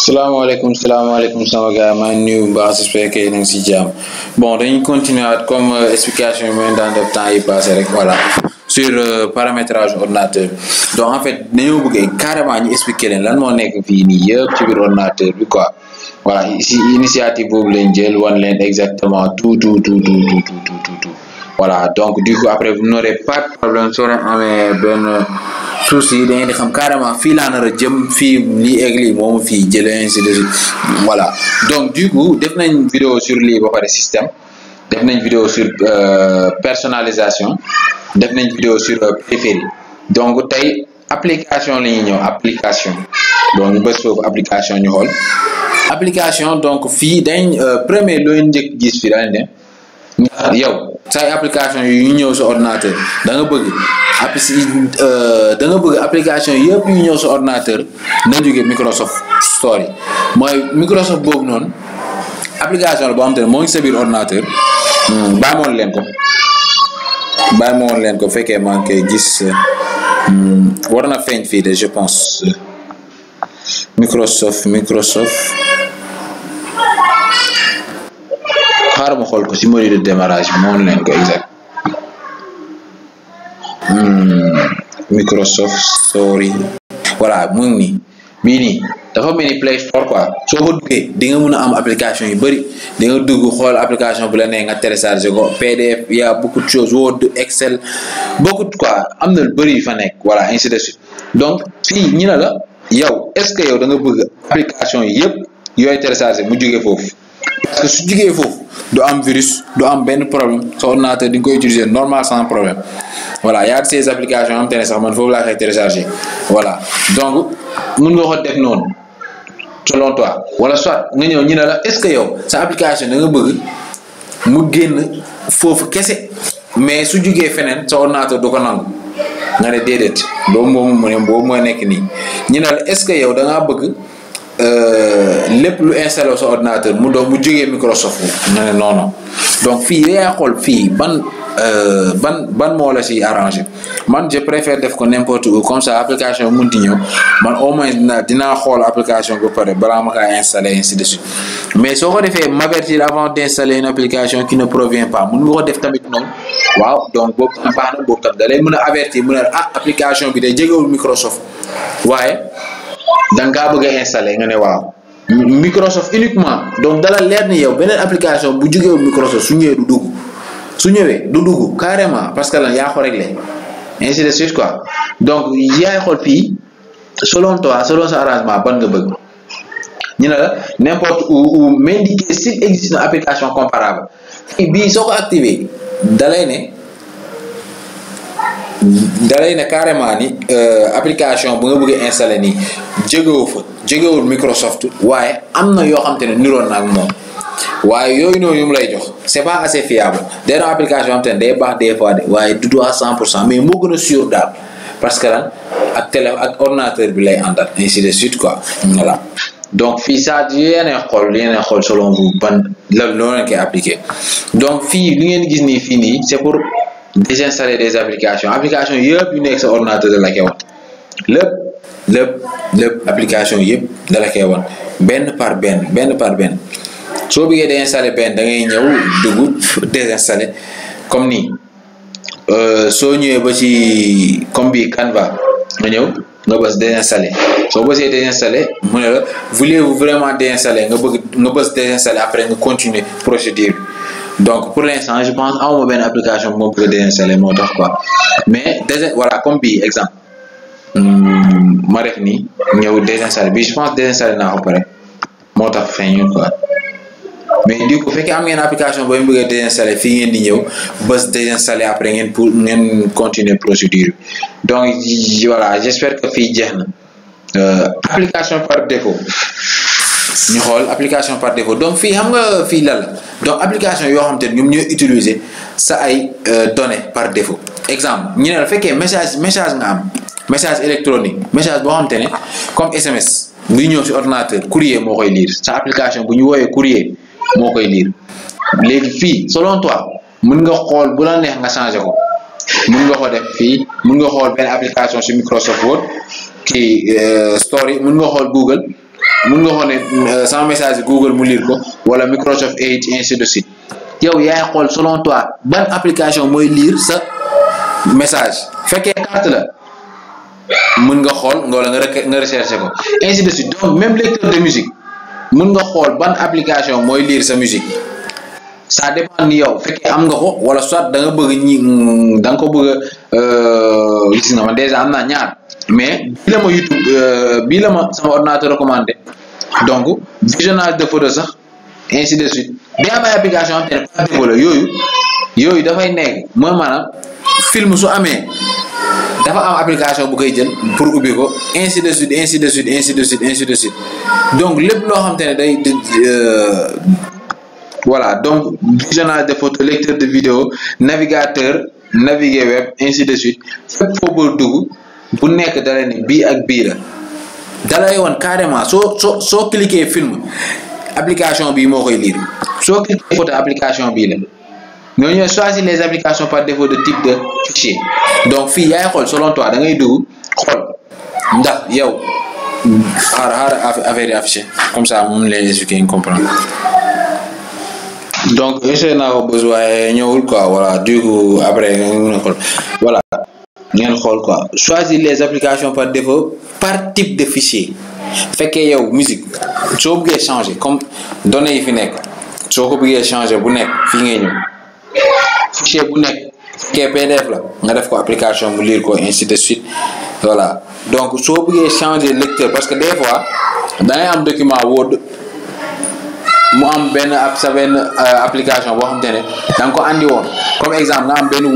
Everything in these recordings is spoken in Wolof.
salaamaaleykum sama gars maa ngi nuyu bu baax j'espère que yéen a ngi si jàmm bon dañuy continuer comme explication yi mooy daan def temps yi passé rek voilà sur paramétrage ordinateur donc en fait dañoo bëgg carrément ñu expliquer leen lan moo nekk fii nii yëpp ci biir ordinateur bi quoi voilà si initiative boobu lañ jël wan leen exactement tout voilà donc du coup après vous n'aurez pas de problème soo leen amee benn souci da ngeen di xam carrément fii laa nar a jëm fii lii ak lii moom fii jëlee ainsi de suite voilà donc du coup def nañ vidéo sur lii ba pare système def nañ vidéo sur personnalisation def nañ vidéo sur périphérie donc tey application la ñuy ñëw application donc ñu bës foofu application ñu xool application donc fii dañ premier looy njëkk gis fii dañ ne yow say application yu ñëw sa ordinateur da nga bëgg application yëpp yu ñëw sa ordinateur na jóge Microsoft Store mooy Microsoft boobu noonu application la boo xam te ne moo ngi sa biir ordinateur bàyyi moon leen ko fekkee maa ngi koy gis war na feeñ fii de je pense Microsoft xaaral ma xool ko si mode de démarrage bi moom leen ko exact Microsoft Store voilà mu ngi nii bii nii dafa mel ni Play Store quoi soo ko duggee di nga mën a am application yu bëri di nga dugg xool application bu la nee nga télécharger ko PDF y a beaucoup de choses Word Excel beaucoup de quoi am na lu bëri yu fa nekk voilà ainsi de suite donc fii ñu ne la yow est-ce que yow da nga bëgg application yi yëpp yooyu télécharger mu jógee foofu parce que su jógee foofu du am virus du am benn problème sa ordinateur di nga koy utiliser normal sans problème voilà y a ces applications am te ne sax man foofu laa koy télécharger voilà donc mun nga ko def noonu selon toi wala soit nga ñëw ñu ne la est-ce que yow sa application da nga bëgg mu génn foofu kese mais su jógee feneen sa ordinateur du ko nangu nga ne déedéet boobu mooy nekk nii ñu ne la est-ce que yow da ngaa bëgg lépp lu installé sa ordinateur mu jógee Microsoft nga ne non donc fii yaa xool fii ban moo la si arrangé man je préfère def ko n'importe où comme ça application munti ñëw man au moins dinaa xool application ba pare balaa ma kaa installer ainsi de suite mais soo ko defee m'avertir avant d'installer une application qui ne provient pas mun nga ko def tamit noonu waaw donc boobu tam baax na boobu tam da lay mën a avertir mu ne application bi day jegewul Microsoft waaye danga kaa bëgg a installer nga ne waaw Microsoft uniquement donc dala leer ni yow beneen application bu jógewul Microsoft su ñëwee du dugg carrément parce que lan yaa ko réglé ainsi de suite quoi donc yaay xool fii selon toi selon sa arrangement ban nga bëgg ñu ne la n'importe où m'indiquer s'il existe une application comparable fii bii soo ko activé dalay ne carrément ni application bu nga bëgg installer nii jógewul Microsoft waaye am na yoo xam te ne niroon na ak moom waaye yooyu noonu yu mu lay jox c'est pas assez fiable des application am te ne day baax des fois de waaye du à 100% mais moo gën a sûr daal parce que lan ak ordinateur bi lay àndal ainsi de suite quoi voilà donc fii saa yéenay xool selon vous ban loo leen koy appliquer donc fii li ngeen gis nii fii nii c'est pour désinstaller des applications yëpp yu nekk sa ordinateur da la koy wan lépp application yëpp da la koy wan benn par benn soo bëggee désinstaller benn da ngay ñëw dugg désinstaller comme nii soo ñëwee ba ci comme bii Canva nga ñëw nga bës désinstaller soo bësee désinstaller mu ne la voulez-vous vraiment désinstaller nga bës désinstaller après nga continuer procédure donc pour l'instant je pense awma benn application moo bëgg a désinstaller moo tax quoi mais voilà comme bii exemple ma def nii ñëw désinstaller bii je pense désinstaller naa ko pare moo tax feeñul quoi mais du coup fekkee am ngeen application booy bëgg a désinstaller fii ngeen di ñëw bës désinstaller après ngeen continuer procédure donc voilà j'espère que fii jeex na application par défaut ñu xool application par défaut donc fii xam nga fii la donc application yoo xam te ne ñoom ñooy utiliser sa ay données par défaut exemple ñu ne la fekkee message nga am message électronique message boo xam te ne comme SMS buy ñëw ci ordinateur courrier moo koy lire sa application bu ñu wooyee courrier moo koy lire léegi fii selon toi mën nga xool bu la neex nga changer ko mën nga ko def fii mën nga xool benn application ci Microsoft Word kii Story mën nga xool Google mun nga xool sama message Google mu lire ko wala Microsoft Edge ainsi de suite yow yaay xool selon toi ban application mooy lire sa message fekkee carte la mun nga xool nga rechercher ko ainsi de suite. Donc même lecteur de musique mun nga xool ban application mooy lire sa musique ça dépend ni yow fekkee am nga ko wala soit da nga bëgg da nga ko bëgg gis nga man déjà am naa ñaar mais bii la ma YouTube bii la ma sama ordinateur recommandé donc visionnage de photo sax ainsi de suite day am ay application am te ne par défaut la yooyu dafay nekk mooy maanaam film su amee dafa am application bu koy jël pour ubbi ko ainsi de suite ainsi de suite ainsi de suite ainsi de suite donc lépp loo xam te ne day voilà donc visionnage de photo lecteur de vidéo navigateur naviguer web ainsi de suite fépp foo bëgg dugg bu nekk dalee ni bii ak bii la dalay woon carrément soo cliquer film application bii moo koy lire soo cliquer photo application bii la ñooñu choisir les applications par défaut de type de fichier donc fii yaay xool selon toi da ngay dugg xool ndax yow xaar affaire yi affiché comme ça moom lay expliquer comprendre. Donc essayé naa ko besoin ñëwul quoi voilà du coup après nga mën a xool voilà ngeen xool quoi choisir les applications par défaut par type de fichier fekkee yow musique soo bëggee changer comme données yi fi nekk soo ko bëggee changer bu nekk fii ngay ñëw fichier bu nekk fekkee PDF la nga def ko application mu lire ko ainsi de suite voilà donc soo bëggee changer lecteur parce que des fois da ngay am document Word mu am benn application boo xamante ne da nga ko andi woon comme exemple nga am benn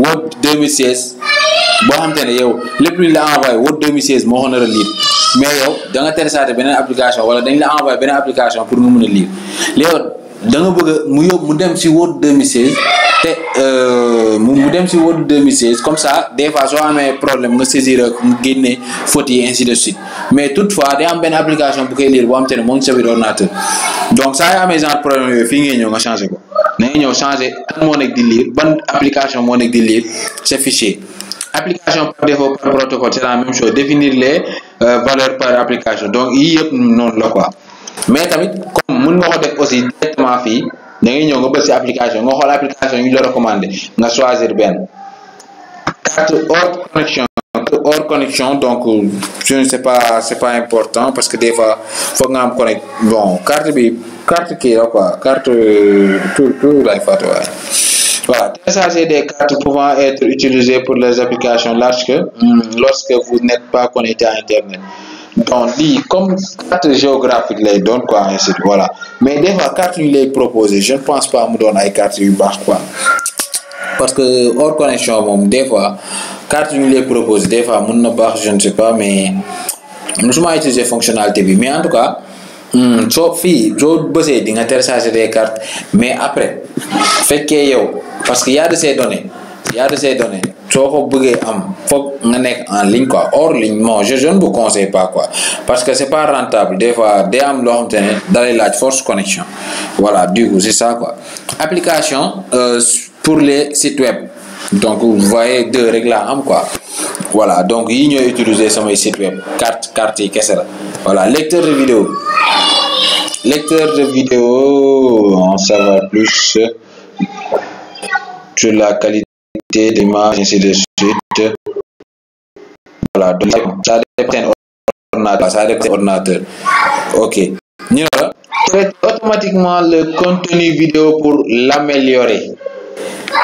Word 2016 boo xamante ne yow lépp lu la envoyé Word 2016 moo xoon a lire mais yow da nga télécharger beneen application wala dañ la envoyé beneen application pour nga mën a lire léegi da nga bëgg mu dem si Word 2016 te mu dem si Word 2016 comme ça des fois soo amee problème nga saisir ak mu génne faute yi ainsi de suite mais toutefois day am benn application bu koy lire boo xam te ne moo ngi sa biir ordinateur donc saa yoo amee genre problème yooyu fii ngay ñëw nga changer ko da ngay ñëw changer kan moo nekk di lire ban application moo nekk di lire ce fichier. Application par défaut par protocole c'est la même chose définir les valeurs par application donc yii yëpp noonu la quoi mais tamit comme mun nga ko def aussi directement fii da ngay ñëw nga bës ci application nga xool application yi ñu la recommandé nga choisir benn carte hors connexion donc je ne sais pas c'est pas important parce que des fois foog nga am connect bon carte kii la quoi carte tout lay fàtte waaye voilà télécharger des cartes pouvant être utilisées pour les applications lorsque vous n'êtes pas connecté à internet donc lii comme carte géographique lay doon quoi ainsi voilà mais des fois carte ñu lay proposer je ne pense pas mu doon ay cartes yu baax quoi parce que hors connexion moom des fois carte ñu lay proposer des fois mun na baax je ne sais pas mais musuma utiliser fonctionnalité bi mais en tout cas soo bësee di nga télécharger des cartes mais après fekkee yow parce que y a de ces données soo ko bëggee am foog nga nekk en ligne quoi hors ligne bon je ne vous conseille pas quoi parce que c'est pas rentable des fois day am loo xamante ne dalay laaj force connexion voilà du coup c'est ça quoi. Application pour les sites web donc vous voyez deux rek laa am quoi voilà donc yi ñooy utiliser samay site web carte yi kese la voilà. Lecteur de vidéo on savoir plus sur la qualité d'image ainsi de suite voilà donc ça dépend ordinateur ok ñu la traite automatiquement le contenu vidéo pour l'améliorer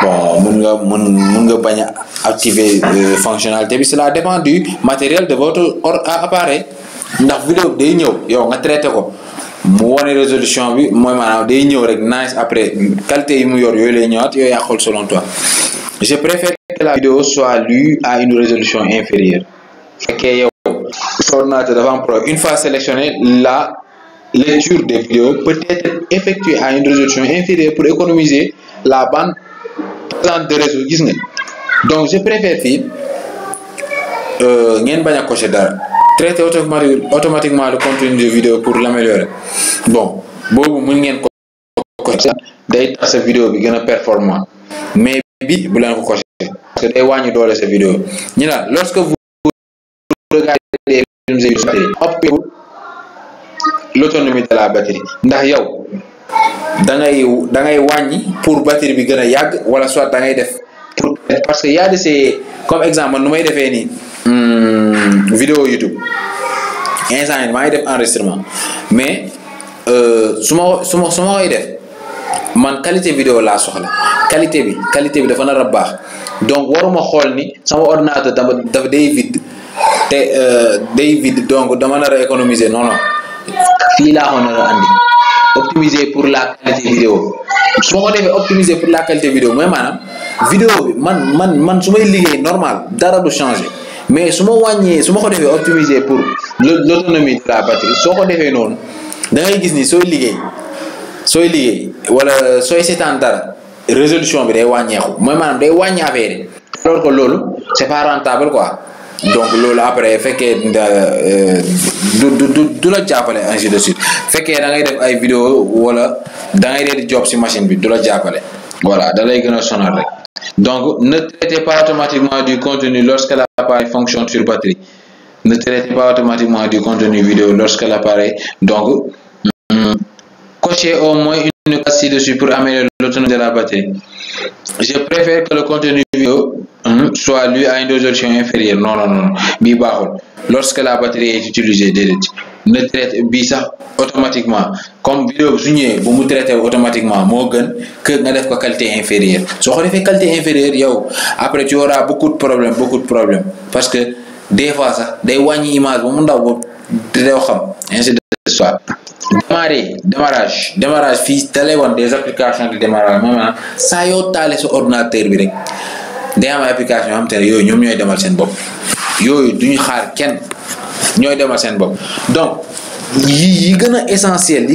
bon mun nga bañ a activer fonctionnalité bi cela dépend du matériel de votre appareil ndax vidéo day ñëw yow nga traité ko mu wane résolution bi mooy maanaam day ñëw rek nice après qualité yi mu yor yooyu lay ñëwaat yooyu yaa xool selon toi. Je préfère que la vidéo soit lue à une résolution inférieure. fekkee yow ordinateur dafa am problème une fois sélectionné la lecture des vidéos peut être effectuée à une résolution inférieure pour économiser la bande passante de réseau gis nga donc je préfère fii ngeen bañ a cocher dara traiter automatiquement le contenu de vidéo pour l'améliorer bon boobu mën ngeen ko cocher day tax sa vidéo bi gën a performant mais bi bu leen ko cocher parce que day wàññi doole sa vidéo ñu naan lorsque vous regardez des films et vidéos optez l'autonomie de la batterie ndax yow da ngay wàññi pour batterie bi gën a yàgg wala soit da ngay def pour parce que y a de ces comme exemple man nu may defee nii vidéo YouTube instant yii maa ngi def enregistrement mais su ma koy def man qualité vidéo laa soxla qualité bi dafa nar a baax donc waruma xool ni sama ordinateur dafa day vide te day vide donc dama nar a économiser non fii laa ko nar a andi optimiser pour la qualité vidéo su ma ko defee optimiser pour la qualité vidéo mooy maanaam vidéo bi man su may liggéey normal dara du changer mais su ma ko defee optimiser pour l'autonomie de la batterie soo ko defee noonu da ngay gis ni sooy liggéey wala sooy seetaan dara résolution bi day wàññeeku mooy maanaam day wàññi affaire yi alors que loolu c'est pas rentable quoi donc loolu après fekkee du la jàppale ainsi de suite fekkee da ngay def ay vidéo wala da ngay def job ci machine bi du la jàppale voilà da lay gën a sonal rek donc ne traitez pas automatiquement du contenu lorsque l'appareil fonctionne sur batterie ne traitez pas automatiquement du contenu vidéo lorsque l'appareil donc cochez au moins une case ci-dessus pour améliorer l'autonomie de la batterie. Je préfère que le contenu vidéo soit lu à une résolution inférieure. Non. Bii baaxul. Lorsque la batterie est utilisée, ne traite bii sax automatiquement comme vidéo bi su ñëwee bu mu traité automatiquement moo gën que nga def ko qualité inférieure soo ko defee qualité inférieure yow après tu auras beaucoup de problèmes parce que des fois sax day wàññi image ba mu ndaw ba doo xam ainsi de suite. démarrage fii da lay wan des applications de démarrage maanaam saa yoo taale sa ordinateur bi rek day am application yoo xam te ne yooyu ñoom ñooy demal seen bopp yooyu duñu xaar kenn ñooy demal seen bopp donc yi gën a essentiel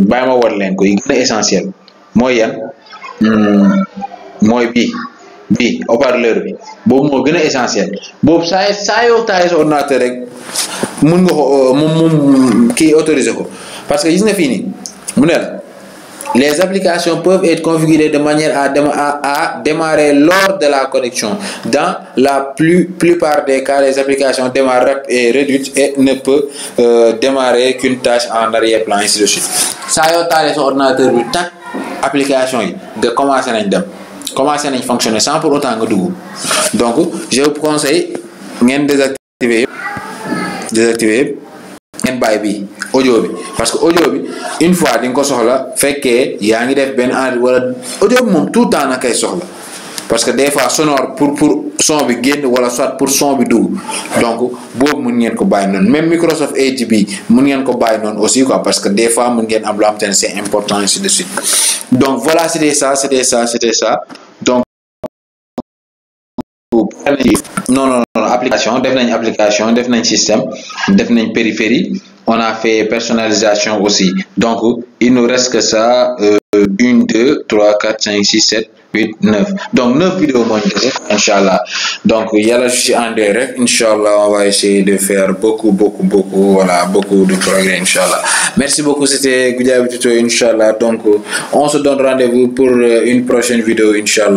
bàyyi ma war leen ko yi gën a essentiel mooy yan mooy bii haut-parleur bi boobu moo gën a essentiel boobu saa yoo taale sa ordinateur rek mun nga ko moom kii autoriser ko parce que gis nga fii nii mu ne la les applications peuvent être configurées de manière à démarrer lors de la connexion. Dans la plupart des cas, les applications démarrent et réduites et ne peuvent démarrer qu'une tâche en arrière-plan, ainsi de suite. Ça y est, tu as son ordinateur, tac, application, de commencer à fonctionner sans pour autant que tu. Donc, je vous conseille de désactiver ngeen bàyyi bi audio bi parce que audio bi une fois di nga ko soxla fekkee yaa ngi def benn enregistrement wala audio bi moom tout le temps na koy soxla parce que des fois sonore pour son bi génn wala soit pour son bi dugg donc boobu mun ngeen ko bàyyi noonu même Microsoft Edge bi mun ngeen ko bàyyi noonu aussi quoi parce que des fois mun ngeen am loo xam te ne c'est important ainsi de suite donc voilà c'était ça donc non application def nañ système def nañ périphérie on a fait personnalisation aussi donc il nous reste que ça 1 2 3 4 5 6 7 8 9 donc 9 vidéos moo ñu dese inchallah donc yàlla je suis en direct inchallah on va essayer de faire beaucoup voilà beaucoup de progrès inchallah merci beaucoup c'était Goudiaby Tuto inchallah donc on se donne rendez-vous pour une prochaine vidéo inchallah.